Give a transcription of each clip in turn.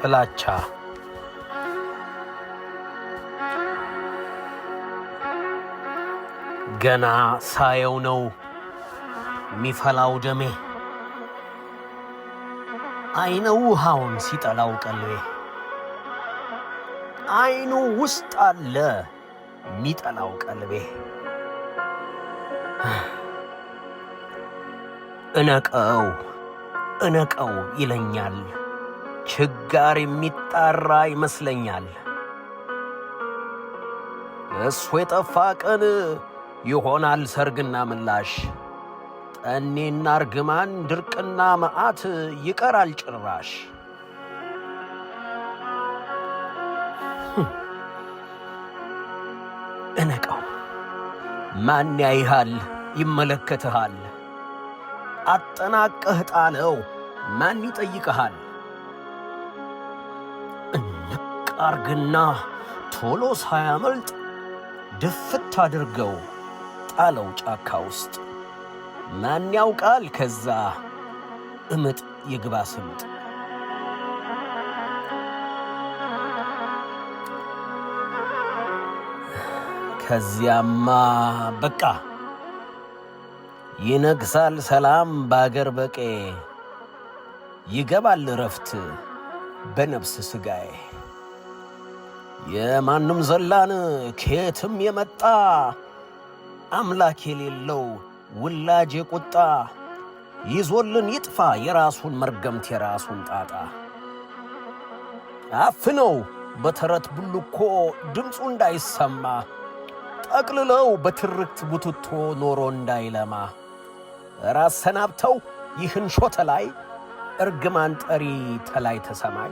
ጥላቻ ገና ሳየው ነው ሚፈላው ደሜ፣ አይነ ውሃውን ሲጠላው ቀልቤ፣ አይኑ ውስጥ አለ ሚጠላው ቀልቤ። እነቀው እነቀው ይለኛል፣ ችጋር የሚጣራ ይመስለኛል። እሱ የጠፋ ቀን ይሆናል ሰርግና ምላሽ፣ ጠኔና እርግማን ድርቅና መዓት ይቀራል ጭራሽ። እነቀው ማን ያይሃል ይመለከትሃል፣ አጠናቀህ ጣለው ማን ይጠይቅሃል? እንቅ አርግና ቶሎ ሳያመልጥ ድፍት አድርገው ጣለው ጫካ ውስጥ። ማን ያውቃል ከዛ እምጥ ይግባ ስምጥ። ከዚያማ በቃ ይነግሳል ሰላም ባገር በቄ፣ ይገባል እረፍት በነፍስ ስጋዬ። የማንም ዘላን ከየትም የመጣ አምላክ የሌለው ውላጅ የቁጣ ይዞልን ይጥፋ የራሱን መርገምት የራሱን ጣጣ። አፍነው በተረት ብልኮ ድምፁ እንዳይሰማ፣ ጠቅልለው በትርክት ቡትቶ ኖሮ እንዳይለማ፣ ራስ ሰናብተው ይህን ሾተ ላይ እርግማን ጠሪ ተላይ ተሰማይ።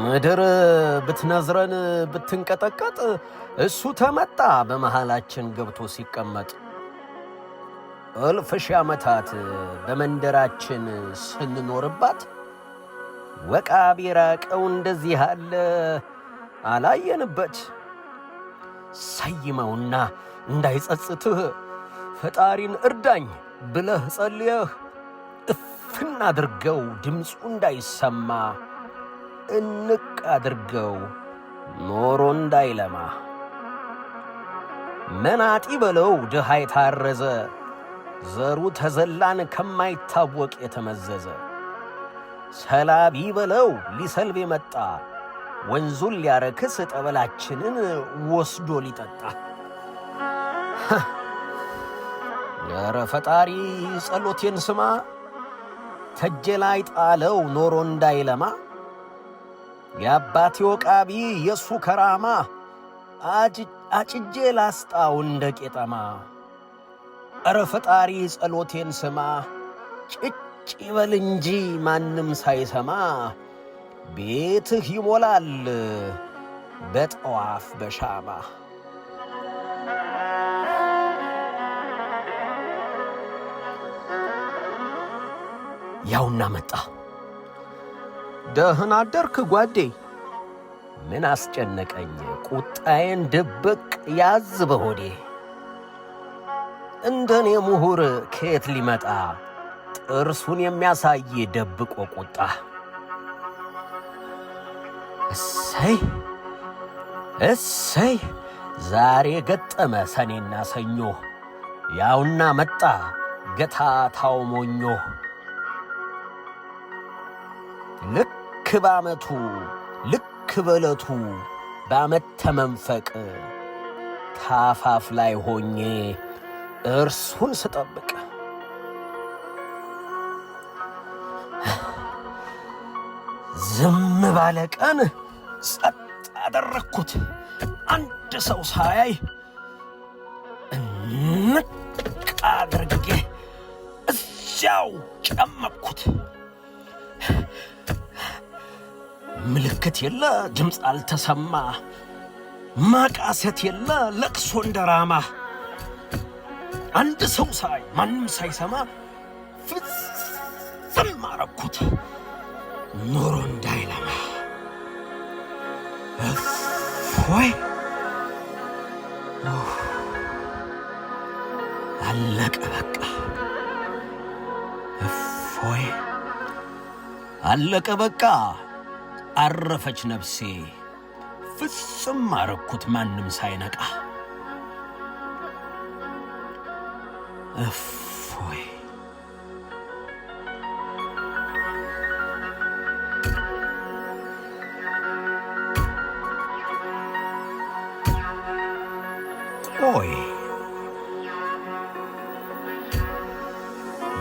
ምድር ብትነዝረን ብትንቀጠቀጥ እሱ ተመጣ በመሃላችን ገብቶ ሲቀመጥ። እልፍ ሺህ ዓመታት በመንደራችን ስንኖርባት ወቃቢ ራቀው እንደዚህ አለ አላየንበት። ሰይመውና እንዳይጸጽትህ ፈጣሪን እርዳኝ ብለህ ጸልየህ እፍን አድርገው ድምፁ እንዳይሰማ፣ እንቅ አድርገው ኖሮ እንዳይለማ። መናጢ በለው ድሃ የታረዘ፣ ዘሩ ተዘላን ከማይታወቅ የተመዘዘ፣ ሰላቢ በለው ሊሰልብ የመጣ፣ ወንዙን ሊያረክስ ጠበላችንን ወስዶ ሊጠጣ። ኧረ ፈጣሪ ጸሎቴን ስማ፣ ተጄ ላይ ጣለው ኖሮ እንዳይለማ። የአባቴ ወቃቢ የእሱ ከራማ አጭጄ ላስጣው እንደ ቄጠማ። ኧረ ፈጣሪ ጸሎቴን ስማ፣ ጭጭ ይበል እንጂ ማንም ሳይሰማ፣ ቤትህ ይሞላል በጠዋፍ በሻማ። ያውና መጣ። ደህና አደርክ ጓዴ። ምን አስጨነቀኝ ቁጣዬን ድብቅ ያዝ በሆዴ። እንደኔ ምሁር ከየት ሊመጣ ጥርሱን የሚያሳይ ደብቆ ቁጣ። እሰይ እሰይ ዛሬ ገጠመ ሰኔና ሰኞ፣ ያውና መጣ ገታታው ሞኞ። ልክ ባመቱ ልክ በዕለቱ ባመት ተመንፈቅ ታፋፍ ላይ ሆኜ እርሱን ስጠብቅ ዝም ባለ ቀን ጸጥ አደረግኩት አንድ ሰው ሳያይ እንቅ አድርጌ እዚያው ጨመቅኩት። ምልክት የለ፣ ድምፅ አልተሰማ፣ ማቃሰት የለ፣ ለቅሶ እንደራማ። አንድ ሰው ሳይ ማንም ሳይሰማ ፍጽም አረግኩት ኖሮ እንዳይለማ። እፎይ! አለቀ በቃ እፎይ፣ አለቀ በቃ አረፈች ነፍሴ። ፍጽም አረኩት ማንም ሳይነቃ እፎይ። ቆይ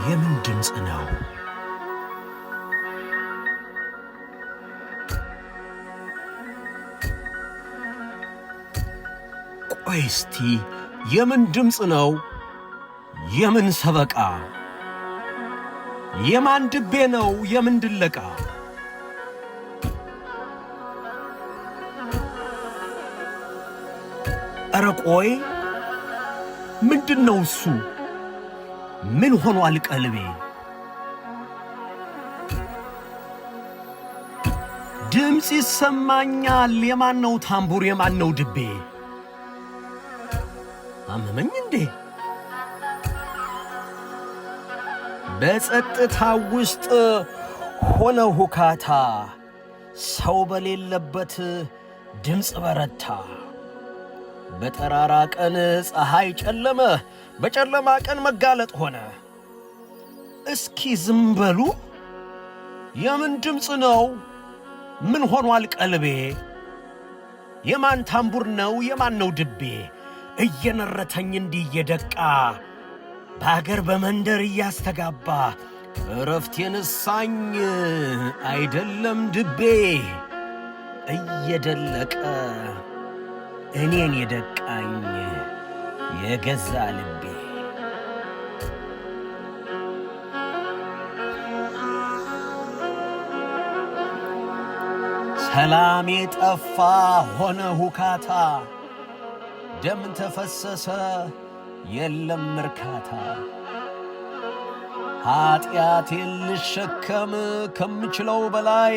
የምን ድምፅ ነው? ቆይ እስቲ የምን ድምፅ ነው? የምን ሰበቃ? የማን ድቤ ነው? የምን ድለቃ? ኧረ ቆይ ምንድን ነው እሱ? ምን ሆኗል ቀልቤ? ድምፅ ይሰማኛል። የማን ነው ታምቡር? የማን ነው ድቤ? አመመኝ እንዴ? በጸጥታ ውስጥ ሆነ ሁካታ፣ ሰው በሌለበት ድምፅ በረታ። በጠራራ ቀን ፀሐይ ጨለመ፣ በጨለማ ቀን መጋለጥ ሆነ። እስኪ ዝም በሉ፣ የምን ድምፅ ነው? ምን ሆኗል ቀልቤ? የማን ታምቡር ነው? የማን ነው ድቤ? እየነረተኝ እንዲህ እየደቃ በአገር በመንደር እያስተጋባ እረፍት የነሳኝ አይደለም ድቤ እየደለቀ እኔን የደቃኝ የገዛ ልቤ። ሰላም የጠፋ ሆነ ሁካታ፣ ደም ተፈሰሰ የለም እርካታ። ኀጢአቴን ልሸከም ከምችለው በላይ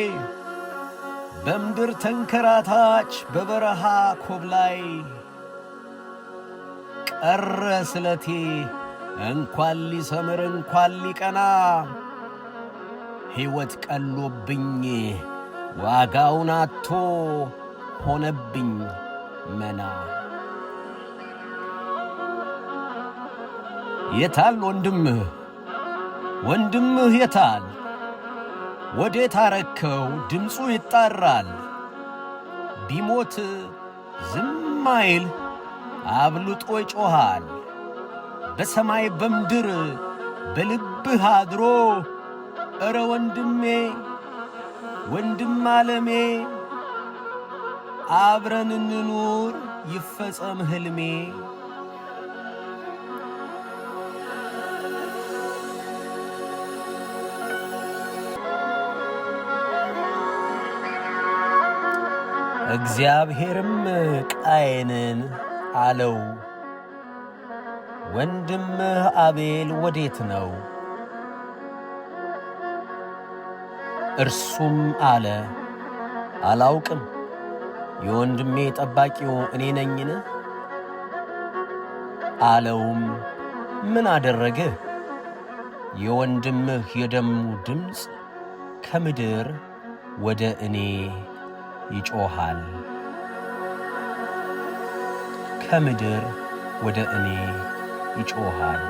በምድር ተንከራታች በበረሃ ኮብላይ ቀረ ስለቴ እንኳን ሊሰምር እንኳን ሊቀና ሕይወት ቀሎብኝ ዋጋውን አጥቶ ሆነብኝ መና። የታል ወንድምህ? ወንድምህ የታል? ወዴት አረከው? ድምፁ ይጣራል። ቢሞት ዝም አይል አብልጦ ይጮኻል። በሰማይ በምድር በልብህ አድሮ እረ ወንድሜ ወንድም አለሜ አብረን እንኑር ይፈጸም ሕልሜ። እግዚአብሔርም ቃየንን አለው፣ ወንድምህ አቤል ወዴት ነው? እርሱም አለ፣ አላውቅም፣ የወንድሜ ጠባቂው እኔ ነኝን? አለውም፣ ምን አደረግህ? የወንድምህ የደሙ ድምፅ ከምድር ወደ እኔ ይጮኻል፣ ከምድር ወደ እኔ ይጮኻል።